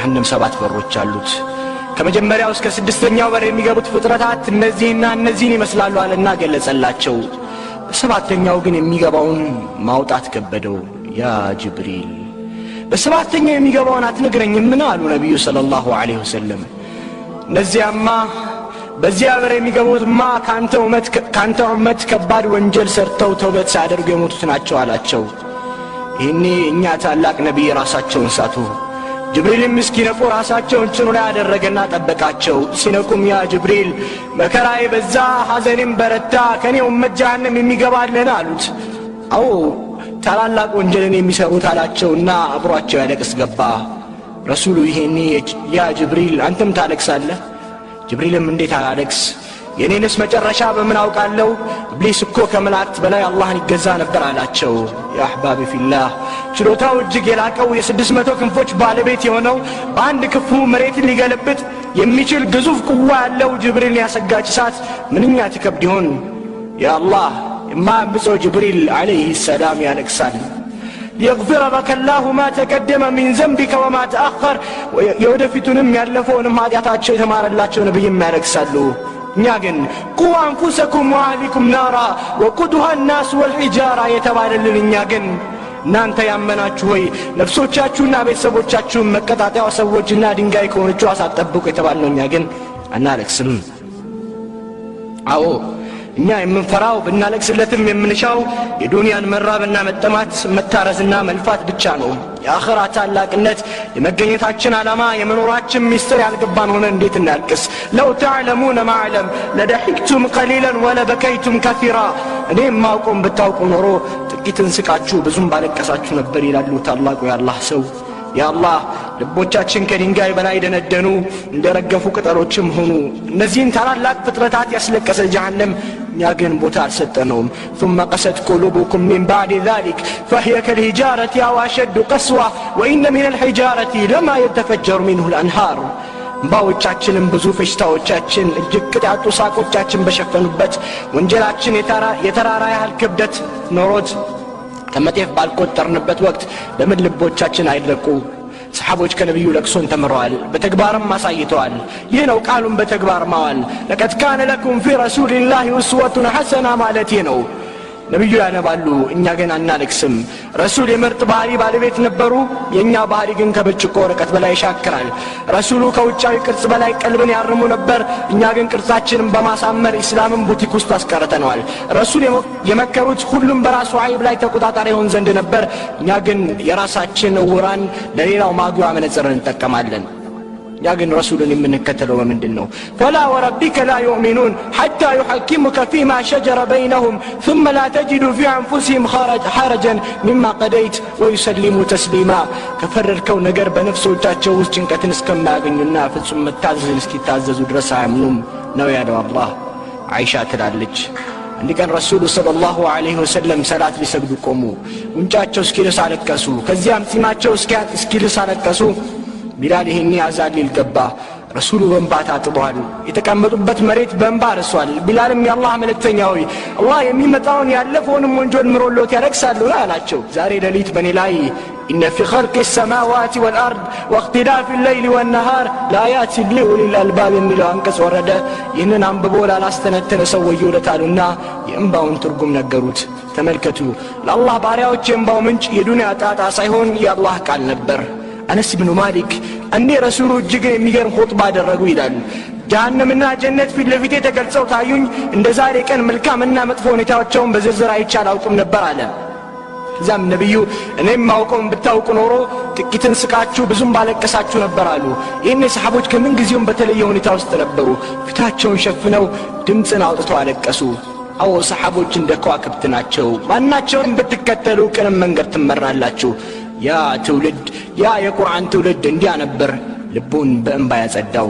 ጀሀነም ሰባት በሮች አሉት። ከመጀመሪያው እስከ ስድስተኛው በር የሚገቡት ፍጥረታት እነዚህና እነዚህን ይመስላሉ አለና ገለጸላቸው። በሰባተኛው ግን የሚገባውን ማውጣት ከበደው። ያ ጅብሪል፣ በሰባተኛው የሚገባውን አትነግረኝምን? አሉ ነቢዩ ሰለላሁ ዐለይሂ ወሰለም። እነዚያማ፣ በዚያ በር የሚገቡትማ ከአንተ ኡመት ከባድ ወንጀል ሰርተው ተውበት ሳያደርጉ የሞቱት ናቸው አላቸው። ይህኔ እኛ ታላቅ ነቢይ ራሳቸውን ሳቱ። ጅብሪልም እስኪነቁ ራሳቸውን ጭኑ ላይ አደረገና ጠበቃቸው። ሲነቁም ያ ጅብሪል፣ መከራዬ በዛ፣ ሐዘኔም በረታ፣ ከእኔ ኡመት ጀሃነም የሚገባ አለን? አሉት። አዎ፣ ታላላቅ ወንጀልን የሚሰሩት አላቸውና አብሯቸው ያለቅስ ገባ። ረሱሉ ይሄኔ ያ ጅብሪል፣ አንተም ታለቅሳለህ? ጅብሪልም እንዴት አላለቅስ? የኔንስ መጨረሻ በምን አውቃለሁ? ኢብሊስ እኮ ከመላእክት በላይ አላህን ይገዛ ነበር አላቸው። ያ አሕባቢ ፊላህ፣ ችሎታው እጅግ የላቀው፣ የ600 ክንፎች ባለቤት የሆነው፣ በአንድ ክንፉ መሬትን ሊገለብጥ የሚችል ግዙፍ ቁዋ ያለው ጅብሪልን ያሰጋች እሳት ምንኛ ትከብድ ይሆን? ያ አላህ፣ የማያምፀው ጅብሪል ዓለይህ ሰላም ያለቅሳል። ليغفر لك الله ما تقدم من ذنبك وما تأخر፣ የወደፊቱንም ያለፈውንም ኃጢአታቸው የተማረላቸው ነብይም ያለቅሳሉ። እኛ ግን قوا أنفسكم وأهليكم نارا وقودها الناس والحجارة የተባለልን እኛ ግን እናንተ ያመናችሁ ሆይ፣ ነፍሶቻችሁና ቤተሰቦቻችሁን መቀጣጠያው ሰዎችና ድንጋይ ከሆነችው እሳት ጠብቁ የተባልነው እኛ ግን አናለቅስም። አዎ፣ እኛ የምንፈራው፣ ብናለቅስለትም የምንሻው የዱንያን መራብና መጠማት፣ መታረዝና መልፋት ብቻ ነው። የአኸራ ታላቅነት፣ የመገኘታችን ዓላማ፣ የመኖራችን ሚስጥር ያልገባን ሆነ እንዴት እናልቅስ? لو تعلمون ما أعلم لضحكتم قليلا ولبكيتم كثيرا። እኔ የማውቀውን ብታውቁ ኖሮ ጥቂትን ስቃችሁ ብዙም ባለቀሳችሁ ነበር ይላሉ ታላቁ የአላህ ሰው። ያ አላህ፣ ልቦቻችን ከድንጋይ በላይ ደነደኑ፣ እንደ ረገፉ ቅጠሎችም ሆኑ። እነዚህን ታላላቅ ፍጥረታት ያስለቀሰ ጀሃነም እኛ ግን ቦታ አልሰጠነውም። ثم قست قلوبكم من بعد ذلك فهي كالحجارة أو أشد قسوة وإن من الحجارة لما يتفجر منه الأنهار። እምባዎቻችንም ብዙ ፌሽታዎቻችን እጅግ ቅጥ ያጡ ሳቆቻችን በሸፈኑበት፣ ወንጀላችን የተራራ ያህል ክብደት ኖሮት ከመጤፍ ባልቆጠርንበት ወቅት ለምን ልቦቻችን አይድረቁ? ሰሓቦች ከነቢዩ ለቅሶን ተምረዋል፣ በተግባርም አሳይተዋል። ይህ ነው ቃሉን በተግባር ማዋል። لقد كان لكم في رسول الله أسوة حسنة ማለት ይህ ነው። ነቢዩ ያነባሉ፣ እኛ ግን አናለቅስም። ረሱል የምርጥ ባህሪ ባለቤት ነበሩ። የእኛ ባህሪ ግን ከብርጭቆ ወረቀት በላይ ይሻክራል። ረሱሉ ከውጫዊ ቅርጽ በላይ ቀልብን ያርሙ ነበር። እኛ ግን ቅርጻችንን በማሳመር ኢስላምን ቡቲክ ውስጥ አስቀርተነዋል። ረሱል የመከሩት ሁሉም በራሱ አይብ ላይ ተቆጣጣሪ ይሆን ዘንድ ነበር። እኛ ግን የራሳችን እውራን ለሌላው ማጉያ መነጽር እንጠቀማለን። እኛ ግን ረሱልን የምንከተለው በምንድን ነው? فلا وربك لا يؤمنون حتى يحكموك فيما شجر بينهم ثم لا يجدوا في أنفسهم حرجا مما قضيت ويسلموا تسليما። ከፈረድከው ነገር በነፍሶቻቸው ውስጥ ጭንቀትን እስከማያገኙና ፍጹም መታዘዝን እስኪታዘዙ ድረስ አያምኑም ነው ያለው አላህ። አይሻ ትላለች፣ አንድ ቀን ረሱሉ ሰለላሁ ዐለይሂ ወሰለም ሰላት ሊሰግዱ ቆሙ። ጉንጫቸው እስኪልስ አለቀሱ። ከዚያም ጺማቸው እስኪልስ አለቀሱ። ቢላል ይሄኔ አዛን ሊል ገባ። ረሱሉ በእንባ ታጥበዋል። የተቀመጡበት መሬት በእንባ ርሷል። ቢላልም የአላህ መልእክተኛ ሆይ፣ አላህ የሚመጣውን ያለፈውንም ወንጀል ምሮሎት ያለቅሳሉ አላቸው። ዛሬ ሌሊት በእኔ ላይ إن في خلق السماوات والأرض واختلاف الليل والنهار لآيات لأولي الألباب የሚለው አንቀጽ ወረደ። ይህንን አንብቦ ላላስተነተነ ሰው ወዮለት አሉና የእንባውን ትርጉም ነገሩት። ተመልከቱ፣ ለአላህ ባሪያዎች የእንባው ምንጭ የዱንያ ጣጣ ሳይሆን የአላህ ቃል ነበር። አነስ ብኑ ማሊክ እንዴ ረሱሉ እጅግ የሚገርም ኹጥባ አደረጉ ይላል። ጀሃነምና ጀነት ፊት ለፊቴ ተገልጸው ታዩኝ። እንደ ዛሬ ቀን መልካምና መጥፎ ሁኔታቸውን በዝርዝር አይቼ አላውቅም ነበር አለ። እዛም ነቢዩ እኔም ማውቀውን ብታውቁ ኖሮ ጥቂትን ስቃችሁ ብዙም ባለቀሳችሁ ነበር አሉ። ይህን ሰሓቦች ከምን ጊዜውም በተለየ ሁኔታ ውስጥ ነበሩ። ፊታቸውን ሸፍነው ድምፅን አውጥተው አለቀሱ። አዎ፣ ሰሓቦች እንደ ከዋክብት ናቸው። ማናቸውን ብትከተሉ ቅንም መንገድ ትመራላችሁ። ያ ትውልድ፣ ያ የቁርአን ትውልድ እንዲያ ነበር ልቡን በእንባ ያጸዳው።